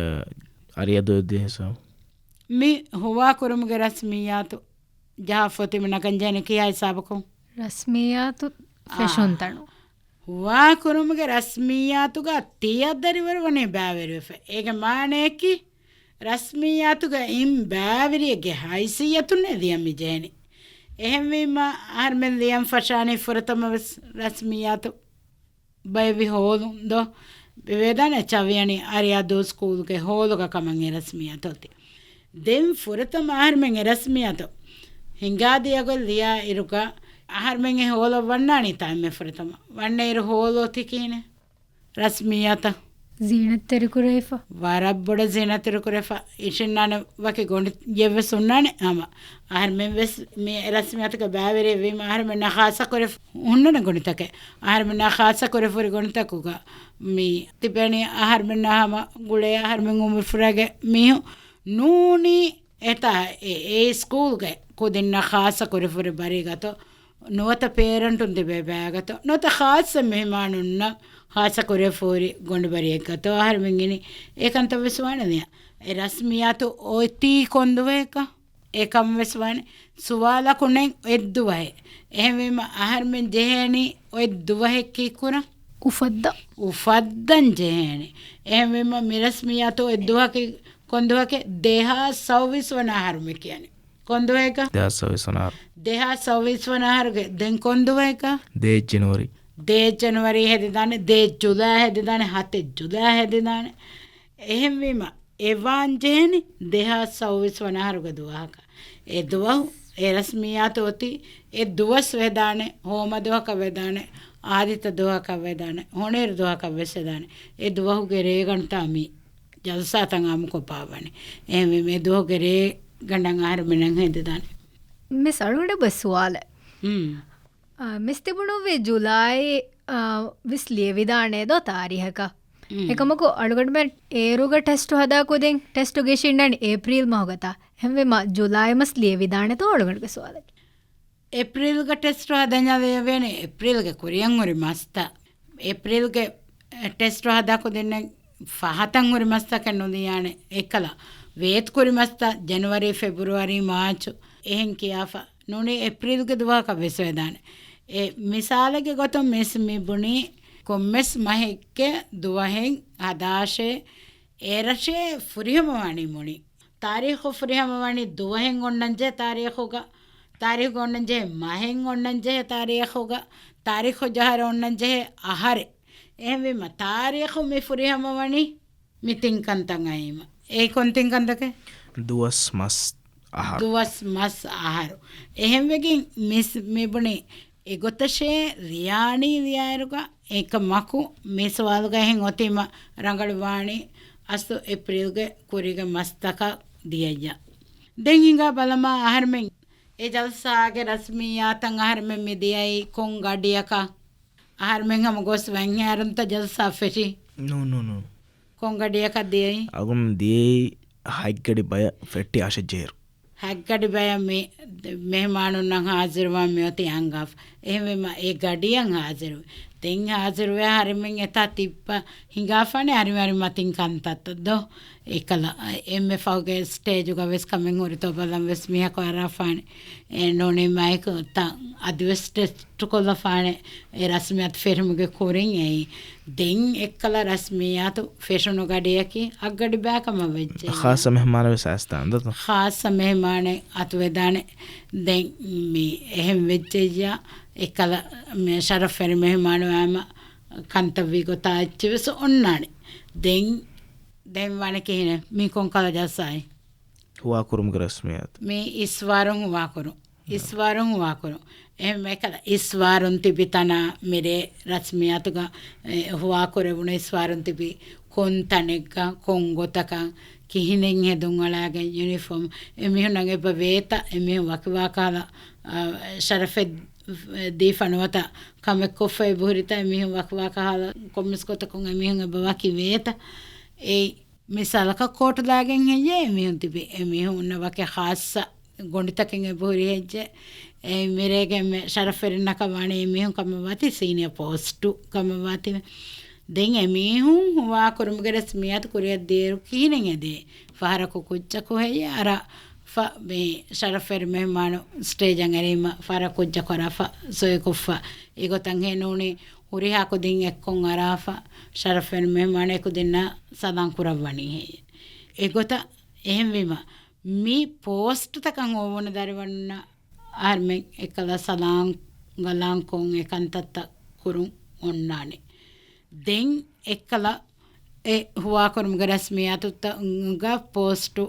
އަރިއަށް ދޭ ހިސާބު. މި ހުވާ ކުރުމުގެ ރަސްމިއްޔާތު ޖަހާފަ އޮތީމަ ނަގަން ޖެހޭނެ ކިހާ ހިސާބަކުން؟ ރަސްމިއްޔާތު އާ. ފެށުން ތަނު. ހުވާ ކުރުމުގެ ރަސްމިއްޔާތުގަ ތިޔަ ދަރިވަރު ވަނީ ބައިވެރިވެފަ. އޭގެ މާނަޔަކީ ރަސްމިއްޔާތުގަ އިން ބައިވެރިއެއްގެ ހައިސިއްޔަތުންނޭ ލިޔަން މި ޖެހެނީ. އެހެންވީމަ އަހަރުމެން ލިޔަން ފަށާނީ ފުރަތަމަ ވެސް ރަސްމިއްޔާތު ބައެއް ހޯލުން ދޯ ބެވޭދާނެ ޗަވިޔަނި އަރިއާ ދޫ ސްކޫލްގެ ހޯލުގަ ކަމަށް އެ ރަސްމިއްޔާތު އޮތީ. ދެން ފުރަތަމަ އަހަރުމެން އެ ރަސްމިއްޔާތު ހިނގާދިޔަ ގޮތް ލިޔާ އިރުގަ އަހަރުމެން އެ ހޯލަށް ވަންނާނީތާ އެންމެ ފުރަތަމަ. ވަންނަ އިރު ހޯލު އޮތީ ކިހިނެއް؟ ރަސްމިއްޔާތަށް ޒީނަތްތެރިކުރެވިފަ. ވަރަށް ބޮޑަށް ޒީނަތްތެރިކުރެވިފަ. އިށިންނާނެ ވަކި ގޮނޑިއެއްވެސް ހުންނާނެ ހަމަ. އަހަރުމެން ވެސް މި ރަސްމިއްޔާތުގެ ބައިވެރިއެއް ވީމަ އަހަރުމެންނާ ޚާއްޞަކުރެ ހުންނަން ގޮނޑިތަކެއް. އަހަރުމެންނާ ޚާއްޞަކުރެ ފުރި ގޮނޑިތަކުގަ މި ތިބެނީ އަހަރުމެންނާ ހަމަ ގުޅޭ އަހަރުމެން އުމުރުފުރާގެ މީހުން ނޫނީ އެތާ އެ، އެ ސްކޫލްގެ ކުދިންނަށް ޚާއްޞަކުރެ ފުރި ބަރީގަތޯ ނުވަތަ ޕޭރެންޓުން ތިބޭ ބައިގަތޯ ނުވަތަ ޚާއްޞަ މެހެމާނުންނަށް ޚާއްޞަކުރެ ފުރި ގޮނޑި ބަރީއެއްގަތޯ އަހަރުމެން އިނީ އެކަންތައް ވެސް ވާނެ ދިޔަ. އެ ރަސްމިއްޔާތު އޮތީ ކޮންދުވަހެއްކަ؟ އެކަން ވެސް ވާނެ. ސުވާލަކު ނެތް އޮތްދުވަހެއް. އެހެންވީމަ އަހަރުމެން ޖެހޭނީ އޮތްދުވަހެއް ކީއްކުރަން؟ އުފައްދަން. އުފައްދަން ޖެހޭނެ. އެހެންވީމަ މި ރަސްމިއްޔާތު އޮތްދުވަހަކީ ކޮންދުވަހަކޭ؟ ދެހާސް ސައުވީސް ވަނަ އަހަރު މި ކިޔަނީ. ކޮންދުވަހެއްގަ؟ ދެހާސް ސައުވީސް ވަނަ އަހަރު. ދެހާސް ސައުވީސް ވަނަ އަހަރުގެ ދެން ކޮންދުވަހެއްގަ؟ ދޭއް ޖެނުއަރީ. ދޭއް ޖެނުއަރީ ހެދިދާނެ، ދޭއް ޖުލާ ހެދިދާނެ، ހަތެއް ޖުލާ ހެދިދާނެ. އެހެންވީމަ އެ ވާން ޖެހެނީ ދެހާސް ސައުވީސް ވަނަ އަހަރުގެ ދުވަހަކަށް. އެ ދުވަހު އެ ރަސްމިއްޔާތު އޮތީ އެ ދުވަސް ވެދާނެ، ހޯމަ ދުވަހަކަށް ވެދާނެ، އާދިއްތަ ދުވަހަކަށް ވެދާނެ، ހޮނޭރު ދުވަހަކަށް ވެސް ވެދާނެ. އެ ދުވަހުގެ ރޭގަނޑުތާ މި ޖަލްސާތައް އާއްމުކޮށްފަވަނީ. އެހެންވީމަ އެ ދުވަހުގެ ރޭގަނޑަށް އަހަރުމެންނަށް ހެދިދާނެ. މިސް އަޅުގަނޑަށް އޮތް ސުވާލެއް. ހުން. އާ، މިސް ތިބުނުއްވި ޖުލާއި، އާ، ވެސް ލިޔެވިދާނެ ދޯ ތާރީހަކަށް. ހުން. އެކަމަކު އަޅުގަނޑުމެން އޭރުގަ ޓެސްޓު ހަދާ ކުދިން ޓެސްޓުގަ އިށީންނާނެ އޭޕްރީލް މަހުގަތާ. އެހެންވީމަ ޖުލާއި މަސް ލިޔެވިދާނެތޯ އަޅުގަނޑުގެ ސުވާލަކީ. އޭޕްރީލްގަ ޓެސްޓު ހަދަންޏާ ލިޔެވޭނެ އޭޕްރީލްގެ ކުރިއަށް ހުރި މަސްތައް. އޭޕްރީލްގެ ޓެސްޓު ހަދާ ކުދިންނެއް ފަހަތަށް ހުރި މަސްތަކެއް ނުލިޔާނެ. އެކަލަ ވޭތު ކުރި މަސްތައް ޖެނުއަރީ، ފެބްރުއަރީ، މާޗު އެހެން ކިޔާފަ ނޫނީ އޭޕްރީލްގެ ދުވަހަކަށް ވެސް ވެދާނެ. އެ މިސާލެއްގެ ގޮތުން މިސް މި ބުނީ ކޮންމެސް މަހެއްގެ ދުވަހެއް ހަދާށޭ އެރަށޭ ފުރިހަމަވާނީ މުޅި. ތާރީޚު ފުރިހަމަވާނީ ދުވަހެއް އޮންނަންޖެހޭ ތާރީޚުގަ، ތާރީޚު އޮންނަންޖެހޭ މަހެއް އޮންނަންޖެހޭ ތާރީޚުގަ، ތާރީޚު ޖަހައިރު އޮންނަންޖެހޭ އަހަރެއް. އެހެންވީމަ ތާރީޚު މި ފުރިހަމަވަނީ މި ތިން ކަންތައް އައީމަ. އެ ކޮން ތިން ކަންތަކެއް؟ ދުވަސް މަސް އަހަރު. ދުވަސް މަސް އަހަރު. އެހެންވެގެން މިސް މިބުނީ އެގޮތަށޭ ރިޔާނީ ރިޔާއިރުގަ އެކަމަކު މި ސުވާލުގަ އެހެން އޮތީމަ ރަނގަޅުވާނީ އަސްލު އޭޕްރީލްގެ ކުރީގެ މަސްތަކަށް ދިޔައްޔާ. ދެން ހިނގާ ބަލަމާ އަހަރުމެން އެ ޖަލްސާގެ ރަސްމިއްޔާތަށް އަހަރުމެން މި ދިޔައީ ކޮން ގަޑިއަކަށް؟ އަހަރުމެން ހަމަ ގޮސް ވަންހެއާރުންތަ ޖަލްސާ ފެށީ؟ ނޫން، ނޫން، ނޫން. ކޮން ގަޑިއަކަށް ދިޔައީ؟ އަގުން ދިޔައީ ހަތްގަޑި ބަޔަށް ފެއްޓި އަށެއް ޖޭރު. ހަތްގަޑި ބަޔަށް މި މެހެމާނުންނަށް ހާޒިރުވާން މިއޮތީ އަންގާފަ. އެހެންވީމަ އެ ގަޑިއަށް ހާޒިރުވި. ދެން ހާޒިރުވެ އަހަރެމެން އެތާ ތިއްބަ ހިނގާފާނެ އަރި އަރި މަތިން ކަންތައްތައް ދޯ. އެކަލަ އެންމެ ފަހުގެ ސްޓޭޖުގަ ވެސް ކަމެއް ހުރިތޯ ބަލަން ވެސް މީހަކު އަރާފާނެ. އެ ނޫނީ މައިކު ތަ އަދިވެސް ޓެސްޓުކޮށްލަފާނެ އެ ރަސްމިއްޔާތު ފެށުމުގެ ކުރިން އެއީ. ދެން އެއްކަލަ ރަސްމިއްޔާތު ފެށުނު ގަޑިއަކީ އަށްގަޑި ބައިކަމަށް ވެއްޖެ. ޚާއްޞަ މެހެމާނެއް ވެސް އައިސްދާނެ ދޯ. ޚާއްޞަ މެހެމާނެއް އަތުވެދާނެ. ދެން މި އެހެން ވެއްޖެއްޔާ އެއްކަލަ މި ޝަރަފްވެރި މެހެމާނު އާމަ ކަންތައްވީ ގޮތާ އެއްޗެއް ވެސް އޮންނާނެ. ދެން، ދެން ވާނެ ކިހިނެއް؟ މީ ކޮންކަލަ ޖަލްސާއެއް؟ ހުވާކުރުމުގެ ރަސްމިއްޔާތު. މީ އިސްވާރުން ހުވާކުރުން. އިސްވާރުން ހުވާކުރުން. އެހެން އެކަލަ އިސްވާރުން ތިބި ތަނާ މިރޭ ރަސްމިއްޔާތުގަ، އެ، ހުވާކުރެވުނު އިސްވާރުން ތިބި ކޮން ތަނެއްގަ، ކޮން ގޮތަކަށް، ކިހިނެއް ހެދުން އަޅާގެން ޔުނީފޯމް އެމީހުންނަށް އެބަ ވޭތަ؟ އެމީހުން ވަކިވާ ކަހަލަ، އަ، ޝަރަފެއް ދީފަ ނުވަތަ ކަމެއް ކޮށްފައި ބުހުރިތަ؟ އެމީހުން ވަކިވާ ކަހަލަ ކޮންމެސް ގޮތަކުން އެމީހުން އެބަ ވަކި ވޭތަ؟ އެއީ މިސާލަކަށް ކޯޓު ލާގެން ހެއްޔޭ އެމީހުން ތިބި؟ އެމީހުން އޮންނަ ވަކި ޚާއްޞަ ގޮނޑިތަކެއް އެބަހުރި ހެއްޔެވެ؟ އެ މިރޭގެ އެންމެ ޝަރަފްވެރިންނަކަށް ވާނެ އެމީހުން ކަމަށް ވާތީ ސީނިއަ ޕޯސްޓު ކަމަށް ވާތީ. ދެން އެމީހުން ހުވާކުރުމުގެ ރަސްމިއްޔާތު ކުރިއަށް ދިޔައިރު ކިހިނެއް އެދޭ؟ ފަހަރަކު ކުއްޖަކު ހެއްޔެވެ؟ އަރާފަ މި ޝަރަފްވެރި މެހުމާނު ސްޓޭޖަށް އެރީމަ ފަހަރަކު ކުއްޖަކު އަރާފަ ސޮއިކޮށްފަ އެގޮތަށް ހެނޫނީ ހުރިހާ ކުދިން އެއްކޮށް އަރާފަ ޝަރަފްވެރި މެހުމާނެ ކުދިންނާ ސަލާން ކުރައްވަނީ ހެއްޔެވެ؟ އެގޮތަށް އެހެންވީމަ މި ޕޯސްޓުތަކަށް އޮވުނު ދަރިވަރުންނަށް އަހަރުމެން އެއްކަލަ ސަލާން ގަލާންކޮށް އެ ކަންތައްތައް ކުރުން އޮންނާނެ. ދެން އެއްކަލަ އެ ހުވާކުރުމުގެ ރަސްމިއްޔާތުތައް ޕޯސްޓު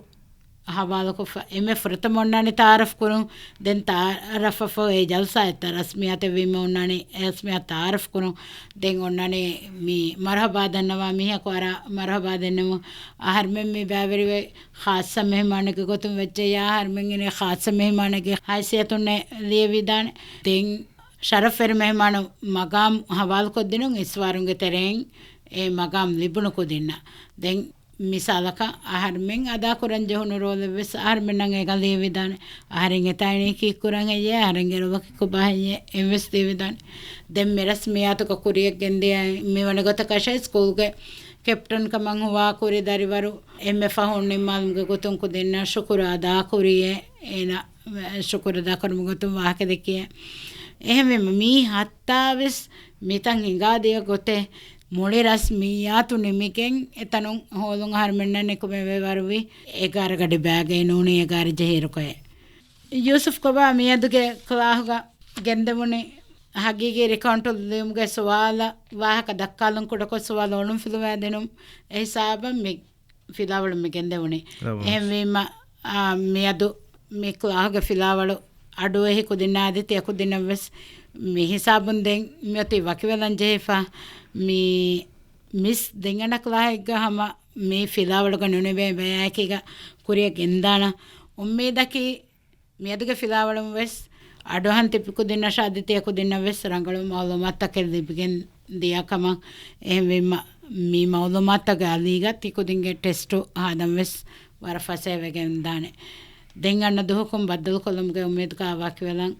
ހަވާލުކޮށްފަ އެންމެ ފުރަތަމަ އޮންނާނެ ތައާރަފް ކުރުން. ދެން ތައާރަފަށް އެ ޖަލްސާއަށް ރަސްމިއްޔާތެއް ވީމަ އޮންނާނެ، ރަސްމިއްޔާ ތައާރަފް ކުރުން. ދެން އޮންނާނެ މި މަރުހަބާ ދަންނަވާ މީހަކު އަރާ މަރުހަބާ ދެންނެވުން. އަހަރުމެން މި ބައިވެރިވެ ޚާއްޞަ މެހެމާނެއްގެ ގޮތުން ވެއްޖެއްޔާ، އަހަރުމެން އިނޭ ޚާއްޞަ މެހެމާނެއްގެ ހައިސިއްޔަތުންނޭ ލިޔެވިދާނެ. ދެން ޝަރަފްވެރި މެހެމާނު މަގާމް ހަވާލުކޮށްދިނުން އިސްވާރުންގެ ތެރެއިން އެ މަގާމް ލިބުނު ކުދިންނަށް. ދެން މިސާލަކަށް އަހަރުމެން އަދާކުރަން ޖެހުނު ރޯލެއްވެސް އަހަރުމެންނަށް އޭގަ ލިޔެވިދާނެ. އަހަރެން އެތާއިނީ ކީއްކުރަން ހެއްޔޭ، އަހަރެންގެ ރޮވަކި ކޮބާ ހެއްޔޭ އެއްވެސް ލިޔެވިދާނެ. ދެން މި ރަސްމިއްޔާތުގަ ކުރިޔަށް ގެންދިޔަ މިވަނި ގޮތަކަށޭ ސްކޫލްގެ ކެޕްޓަން ކަމަށް ހުވާކުރި ދަރިވަރު އެންމެ ފަހުން ނިންމާލުމުގެ ގޮތުން ކުދިންނަށް ޝުކުރު އަދާކުރިޔޭ، އޭނާ ޝުކުރު އަދާކުރުމުގެ ގޮތުން ވާހަކަ ދެއްކިޔޭ. އެހެންވީމަ މީ ހައްތާވެސް މިތަން ހިނގާދިޔަ ގޮތެއް މުޅި ރަސްމިއްޔާތު ނިމިގެން އެތަނުން ހޯލުން އަހަރުމެންނަށް ނިކުމެވޭވަރުވީ އެގާރަ ގަޑި ބައިގައި ނޫނީ އެގާރަ ޖެހިއިރުކޮއެ. ޔޫސުފް ކޮބާ މިއަދުގެ ކްލާހުގަ ގެންދެވުނީ؟ ހަގީގީ ރިކައުންޓު ލިޔުމުގެ ސުވާލަށް ވާހަކަ ދައްކާލުން ކުޑަކޮށް ސުވާލު އޮޅުންފިލުވައިދިނުން އެހިސާބަށް މި ފިލާވަޅު މި ގެންދެވުނީ. ރަވާ. އެހެންވީމަ، އާ، މިއަދު މި ކްލާހުގެ ފިލާވަޅު އަޑުއެހި ކުދިންނާ އަދި ތިޔަ ކުދިންނަށް ވެސް މި ހިސާބުން ދެން މިއޮތީ ވަކިވެލަން ޖެހިފަ. މި މިސް ދެން އަންނަ ކްލާހެއްގަ ހަމަ މި ފިލާވަޅުގަ ނުނިބޭ ބަޔާއެކީގަ ކުރިއަށް ގެންދާނަ އުއްމީދަކީ މިއަދުގެ ފިލާވަޅުން ވެސް އަޑުއަހަން ތިބި ކުދިންނަށާ އަދި ތިޔަ ކުދިންނަށް ވެސް ރަނގަޅު މައުލޫމާތުތަކެއް ލިބިގެން ދިޔަ ކަމަށް. އެހެންވީމަ، މި މައުލޫމާތުގެ އަލީގަ ތި ކުދިންގެ ޓެސްޓު ހާދަން ވެސް ވަރަށް ފަސޭހަވެގެން ދާނެ. ދެން އަންނަ ދުހަކުން ބައްދަލުކޮށްލުމުގެ އުއްމީދުގަ ވަކިވެލަން.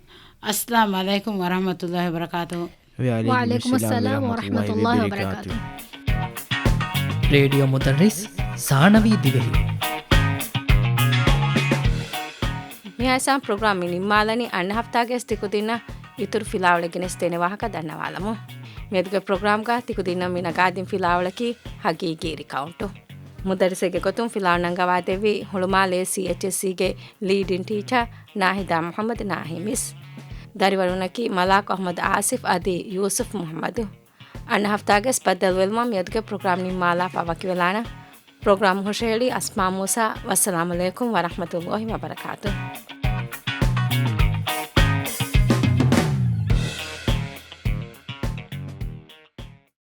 އައްސަލާމު ޢަލައިކުމް ވަރަޙްމަތުﷲި ވަބަރަކާތުހު. ވަޢަލައިކުމުއްސަލާމު ވަރަޙްމަތުﷲި ވަބަރަކާތުހު. ރޭޑިއޯ މުދައްރިސް ސާނަވީ ދިވެހި. މިހާތަނަށް ޕްރޮގްރާމް މި ނިންމާލަނީ. އަންނަ ހަފްތާގެ ތިކުދިންނަށް އިތުރު ފިލާވަޅެއް ގެނެސްދޭނެ ވާހަކަ ދަންނަވާލަމުން. މިއަދުގެ ޕްރޮގްރާމްގަ ތިކުދިންނަށް މި ނަގާދިން ފިލާވަޅަކީ ހަގީގީ ރިކައުންޓު. މުދައްރިސެއްގެ ގޮތުން ފިލާވަޅު ނަންގަވާދެއްވީ ހުޅުމާލޭ ސީއެޗްއެސްސީގެ ލީޑިން ޓީޗަރ ނާހިދާ މުޙައްމަދު ނާހިމިސް. ދަރިވަރުންނަކީ މަލާކު އަޙްމަދު އާސިފް އަދި ޔޫސުފް މުޙައްމަދު. އަންނަ ހަފްތާގެ ބައްދަލުވެލުމަށް މިއަދުގެ ޕްރޮގްރާމް ނިންމާލާފަ ވަކިވެލާނަން. ޕްރޮގްރާމް ހުށަހެޅި އަސްމާ މޫސާ. ވައްސަލާމު ޢަލައިކުމް ވަރަޙްމަތުﷲި ވަބަރަކާތުހު.